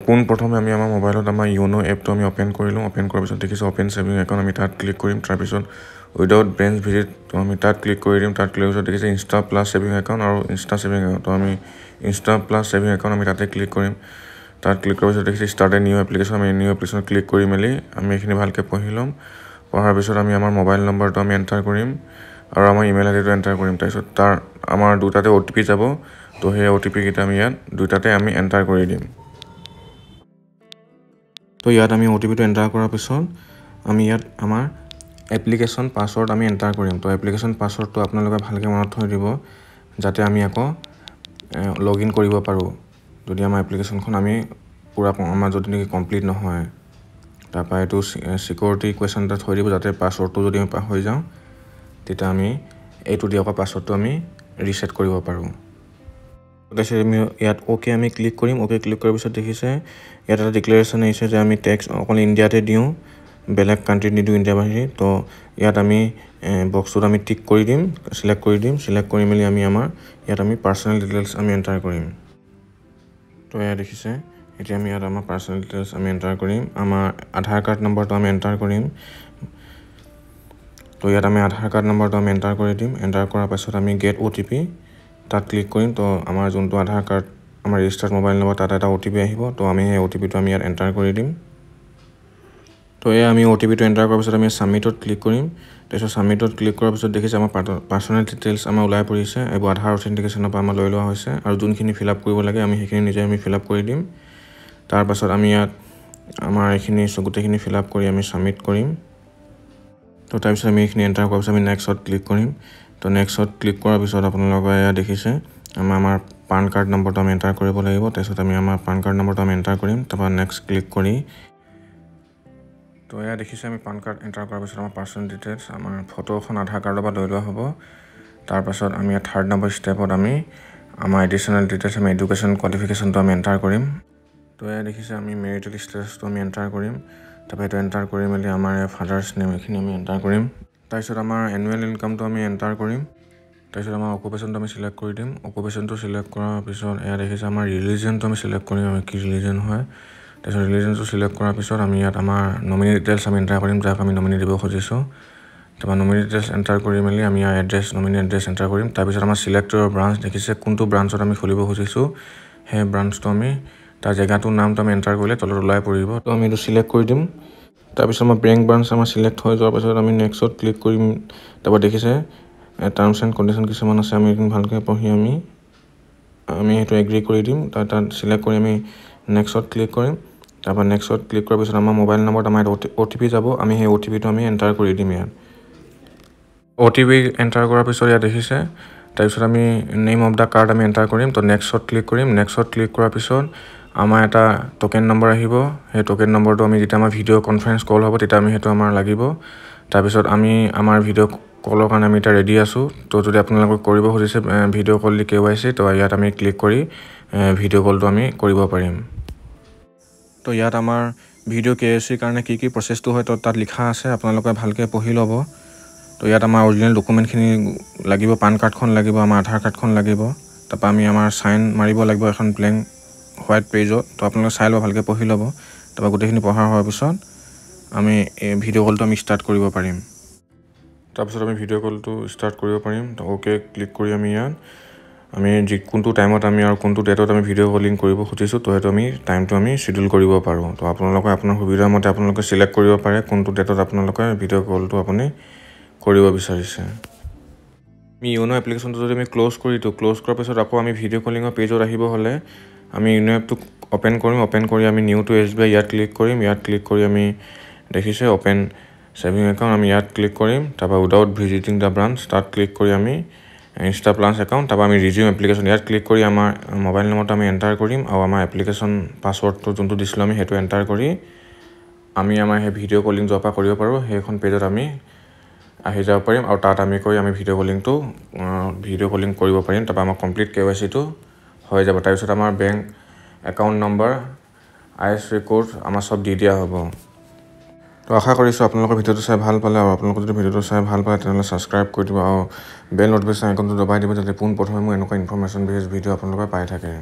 পোনপ্ৰথমে আমি আমাৰ মোবাইলত আমাৰ য়োনো এপটো আমি অ'পেন কৰি লওঁ। অ'পেন কৰাৰ পিছত দেখিছোঁ অ'পেন ছেভিং একাউণ্ট, আমি তাত ক্লিক কৰিম। তাৰপিছত উইদাউট ব্ৰেঞ্চ ভিজিট, তো আমি তাত ক্লিক কৰি দিম। তাত ক্লিক কৰাৰ পিছত দেখিছে ইনষ্টা প্লাছ ছেভিং একাউণ্ট আৰু ইনষ্টা ছেভিং একাউণ্ট, তো আমি ইনষ্টা প্লাছ ছেভিং একাউণ্ট আমি তাতে ক্লিক কৰিম। তাত ক্লিক কৰাৰ পিছত দেখিছে ষ্টাৰ্ট এ নিউ এপ্লিকেশ্যন, আমি নিউ এপ্লিকেশ্যন ক্লিক কৰি মেলি আমি এইখিনি ভালকৈ পঢ়ি ল'ম। পঢ়াৰ পিছত আমি আমাৰ মোবাইল নম্বৰটো আমি এণ্টাৰ কৰিম আৰু আমাৰ ইমেইল আই ডিটো এণ্টাৰ কৰিম। তাৰপিছত তাৰ আমাৰ দুটাতে অ' টি পি যাব, তো সেই অ' টি পিকেইটা আমি ইয়াত দুটাতে আমি এণ্টাৰ কৰি দিম। তো ইয়াত আমি অ' টি পিটো এণ্টাৰ কৰাৰ পিছত আমি ইয়াত আমাৰ এপ্লিকেশ্যন পাছৱৰ্ড আমি এণ্টাৰ কৰিম। তো এপ্লিকেশ্যন পাছৱৰ্ডটো আপোনালোকে ভালকৈ মনত থৈ দিব, যাতে আমি আকৌ লগ ইন কৰিব পাৰোঁ যদি আমাৰ এপ্লিকেশ্যনখন আমি পূৰা আমাৰ যদি নেকি কমপ্লিট নহয়। তাৰপৰা এইটো ছিকিউৰিটি কুৱেশ্যন এটা থৈ দিব, যাতে পাছৱৰ্ডটো যদি আমি পাহৰি যাওঁ তেতিয়া আমি এইটো দি আকৌ পাছৱৰ্ডটো আমি ৰিছেট কৰিব পাৰোঁ। তাৰপিছত আমি ইয়াত অ'কে আমি ক্লিক কৰিম। অ'কে ক্লিক কৰাৰ পিছত দেখিছে ইয়াত এটা ডিক্লেৰেশ্যন আহিছে যে আমি টেক্স অকল ইণ্ডিয়াতে দিওঁ, বেলেগ কাণ্ট্ৰিত নিদিওঁ ইণ্ডিয়াৰ বাহিৰে। তো ইয়াত আমি বক্সটোত আমি টিক কৰি দিম, চিলেক্ট কৰি দিম। চিলেক্ট কৰি মেলি আমি আমাৰ ইয়াত আমি পাৰ্চনেল ডিটেইলছ আমি এণ্টাৰ কৰিম। তো এয়া দেখিছে, এতিয়া আমি ইয়াত আমাৰ পাৰ্চনেল ডিটেইলছ আমি এণ্টাৰ কৰিম। আমাৰ আধাৰ কাৰ্ড নম্বৰটো আমি এণ্টাৰ কৰিম। তো ইয়াত আমি আধাৰ কাৰ্ড নম্বৰটো আমি এণ্টাৰ কৰি দিম। এণ্টাৰ কৰাৰ পাছত আমি গেট অ' টি পি তাত ক্লিক কৰিম। তো আমাৰ যোনটো আধাৰ কাৰ্ড আমাৰ ৰেজিষ্টাৰ্ড মোবাইল নম্বৰ তাত এটা অ' টি পি আহিব, তো আমি সেই অ' টি পিটো আমি ইয়াত এণ্টাৰ কৰি দিম। তো এয়া আমি অ' টি পিটো এণ্টাৰ কৰাৰ পিছত আমি ছাবমিটত ক্লিক কৰিম। তাৰপিছত ছাবমিটত ক্লিক কৰাৰ পিছত দেখিছে আমাৰ পাৰ্চনেল ডিটেইলছ আমাৰ ওলাই পৰিছে। এইবোৰ আধাৰ অথেণ্টিকেশ্যনৰ পৰা আমাৰ লৈ লোৱা হৈছে আৰু যোনখিনি ফিল আপ কৰিব লাগে আমি সেইখিনি নিজে আমি ফিল আপ কৰি দিম। তাৰপাছত আমি ইয়াত আমাৰ এইখিনি গোটেইখিনি ফিল আপ কৰি আমি ছাবমিট কৰিম। তো তাৰপিছত আমি এইখিনি এণ্টাৰ কৰাৰ পিছত আমি নেক্সটত ক্লিক কৰিম। তো নেক্সটত ক্লিক কৰাৰ পিছত আপোনালোকে এয়া দেখিছে আমাৰ পান কাৰ্ড নম্বৰটো আমি এণ্টাৰ কৰিব লাগিব। তাৰপিছত আমি আমাৰ পান কাৰ্ড নম্বৰটো আমি এণ্টাৰ কৰিম। তাৰপৰা নেক্সট ক্লিক কৰি তো এয়া দেখিছে আমি পান কাৰ্ড এণ্টাৰ কৰাৰ পিছত আমাৰ পাৰ্চনেল ডিটেইলছ আমাৰ ফটোখন আধাৰ কাৰ্ডৰ পৰা লৈ লোৱা হ'ব। তাৰপাছত আমি ইয়াত থাৰ্ড নম্বৰ ষ্টেপত আমি আমাৰ এডিশ্যনেল ডিটেইলছ আমি এডুকেশ্যন কোৱালিফিকেশ্যনটো আমি এণ্টাৰ কৰিম। তো এয়া দেখিছে আমি মেৰিটেল ষ্টেটাছটো আমি এণ্টাৰ কৰিম। তাৰপৰা এইটো এণ্টাৰ কৰি মেলি আমাৰ ফাদাৰ্ছ নেম এইখিনি আমি এণ্টাৰ কৰিম। তাৰপিছত আমাৰ এনুৱেল ইনকামটো আমি এণ্টাৰ কৰিম। তাৰপিছত আমাৰ অকুপেশ্যনটো আমি চিলেক্ট কৰি দিম। অকুপেশ্যনটো চিলেক্ট কৰাৰ পিছত এয়া দেখিছে আমাৰ ৰিলিজনটো আমি চিলেক্ট কৰিম, আমি কি ৰিলিজন হয়। তাৰপিছত ৰিলিজনটো চিলেক্ট কৰাৰ পিছত আমি ইয়াত আমাৰ নমিনি ডিটেইলছ আমি এণ্টাৰ কৰিম, যাক আমি নমিনি দিব খুজিছোঁ। তাৰপৰা নমিনি ডিটেইলছ এণ্টাৰ কৰি মেলি আমি ইয়াৰ এড্ৰেছ নমিনি এড্ৰেছ এণ্টাৰ কৰিম। তাৰপিছত আমাৰ চিলেক্টৰ ব্ৰাঞ্চ দেখিছে কোনটো ব্ৰাঞ্চত আমি খুলিব খুজিছোঁ সেই ব্ৰাঞ্চটো আমি তাৰ জেগাটোৰ নামটো আমি এণ্টাৰ কৰিলে তলত ওলাই পৰিব। তো আমি এইটো চিলেক্ট কৰি দিম। তাৰপিছত আমাৰ বেংক ব্ৰাঞ্চ আমাৰ চিলেক্ট হৈ যোৱাৰ পাছত আমি নেক্সটত ক্লিক কৰিম। তাৰপৰা দেখিছে টাৰ্মছ এণ্ড কণ্ডিশ্যন কিছুমান আছে, আমি এইখিনি ভালকৈ পঢ়ি আমি আমি সেইটো এগ্ৰী কৰি দিম। তাত চিলেক্ট কৰি আমি নেক্সটত ক্লিক কৰিম। তাৰপৰা নেক্সটত ক্লিক কৰাৰ পিছত আমাৰ মোবাইল নম্বৰত আমাৰ অ' টি পি যাব, আমি সেই অ' টি পিটো আমি এণ্টাৰ কৰি দিম। ইয়াত অ' টি পি এণ্টাৰ কৰাৰ পিছত ইয়াত দেখিছে তাৰপিছত আমি নেম অফ the card আমি এণ্টাৰ কৰিম। তো নেক্সটত ক্লিক কৰিম। নেক্সটত ক্লিক কৰাৰ পিছত আমাৰ এটা ট'কেন নম্বৰ আহিব। সেই ট'কেন নম্বৰটো আমি যেতিয়া আমাৰ ভিডিঅ' কনফাৰেঞ্চ কল হ'ব তেতিয়া আমি সেইটো আমাৰ লাগিব। তাৰপিছত আমি আমাৰ ভিডিঅ' কলৰ কাৰণে আমি এতিয়া ৰেডি আছোঁ। তো যদি আপোনালোকে কৰিব খুজিছে ভিডিঅ' কল দি কে ৱাই চি, তো ইয়াত আমি ক্লিক কৰি ভিডিঅ' কলটো আমি কৰিব পাৰিম। তো ইয়াত আমাৰ ভিডিঅ' কে ৱাই চিৰ কাৰণে কি কি প্ৰচেছটো হয় তো তাত লিখা আছে, আপোনালোকে ভালকৈ পঢ়ি ল'ব। তো ইয়াত আমাৰ অৰিজিনেল ডকুমেণ্টখিনি লাগিব, পান কাৰ্ডখন লাগিব, আমাৰ আধাৰ কাৰ্ডখন লাগিব। তাৰপৰা আমি আমাৰ চাইন মাৰিব লাগিব এখন ব্লেংক হোৱাইট পেজত। তো আপোনালোকে চাই ল'ব, ভালকৈ পঢ়ি ল'ব। তাৰপৰা গোটেইখিনি পঢ়া হোৱাৰ পিছত আমি এই ভিডিঅ' কলটো আমি ষ্টাৰ্ট কৰিব পাৰিম। তাৰপিছত আমি ভিডিঅ' কলটো ষ্টাৰ্ট কৰিব পাৰিম। তো অ'কে ক্লিক কৰি আমি ইয়াত আমি যি কোনটো টাইমত আমি আৰু কোনটো ডেটত আমি ভিডিঅ' কলিং কৰিব খুজিছোঁ তো সেইটো আমি টাইমটো আমি চিডিউল কৰিব পাৰোঁ। তো আপোনালোকে আপোনাৰ সুবিধা মতে আপোনালোকে চিলেক্ট কৰিব পাৰে কোনটো ডেটত আপোনালোকে ভিডিঅ' কলটো আপুনি কৰিব বিচাৰিছে। আমি য়োনো এপ্লিকেশ্যনটো যদি আমি ক্ল'জ কৰি দিওঁ, ক্ল'জ কৰাৰ পিছত আকৌ আমি ভিডিঅ' কলিঙৰ পেজত আহিব হ'লে আমি য়োনো এপটো অ'পেন কৰিম। অ'পেন কৰি আমি নিউ টু এছ বি আই ইয়াত ক্লিক কৰিম। ইয়াত ক্লিক কৰি আমি দেখিছে অ'পেন ছেভিং একাউণ্ট আমি ইয়াত ক্লিক কৰিম। তাৰপৰা উইদাউট ভিজিটিং the branch তাত ক্লিক কৰি আমি ইনষ্টা প্লাছ একাউণ্ট, তাৰপৰা আমি ৰিজিউম এপ্লিকেশ্যন ইয়াত ক্লিক কৰি আমাৰ মোবাইল নম্বৰটো আমি এণ্টাৰ কৰিম আৰু আমাৰ এপ্লিকেশ্যন পাছৱৰ্ডটো যোনটো দিছিলোঁ আমি সেইটো এণ্টাৰ কৰি আমি আমাৰ সেই ভিডিঅ' কলিং য'ৰ পৰা কৰিব পাৰোঁ সেইখন পেজত আমি আহি যাব পাৰিম আৰু তাত আমি কৰি আমি ভিডিঅ' কলিং কৰিব পাৰিম। তাৰপৰা আমাৰ কমপ্লিট কে ৱাই চিটো হৈ যাব। তাৰপিছত আমাৰ bank account number, I S C code আমাৰ চব দি দিয়া হ'ব। তো আশা কৰিছোঁ আপোনালোকৰ ভিডিঅ'টো চাই ভাল পালে আৰু আপোনালোকে যদি ভিডিঅ'টো চাই ভাল পালে তেনেহ'লে ছাবস্ক্ৰাইব কৰি দিব আৰু বেল ন'টিফিকেশ্যন আইকনটো দবাই দিব, যাতে পোনপ্ৰথমে মোৰ এনেকুৱা ইনফৰমেশ্যন বেছ ভিডিঅ' আপোনালোকে পাই থাকে।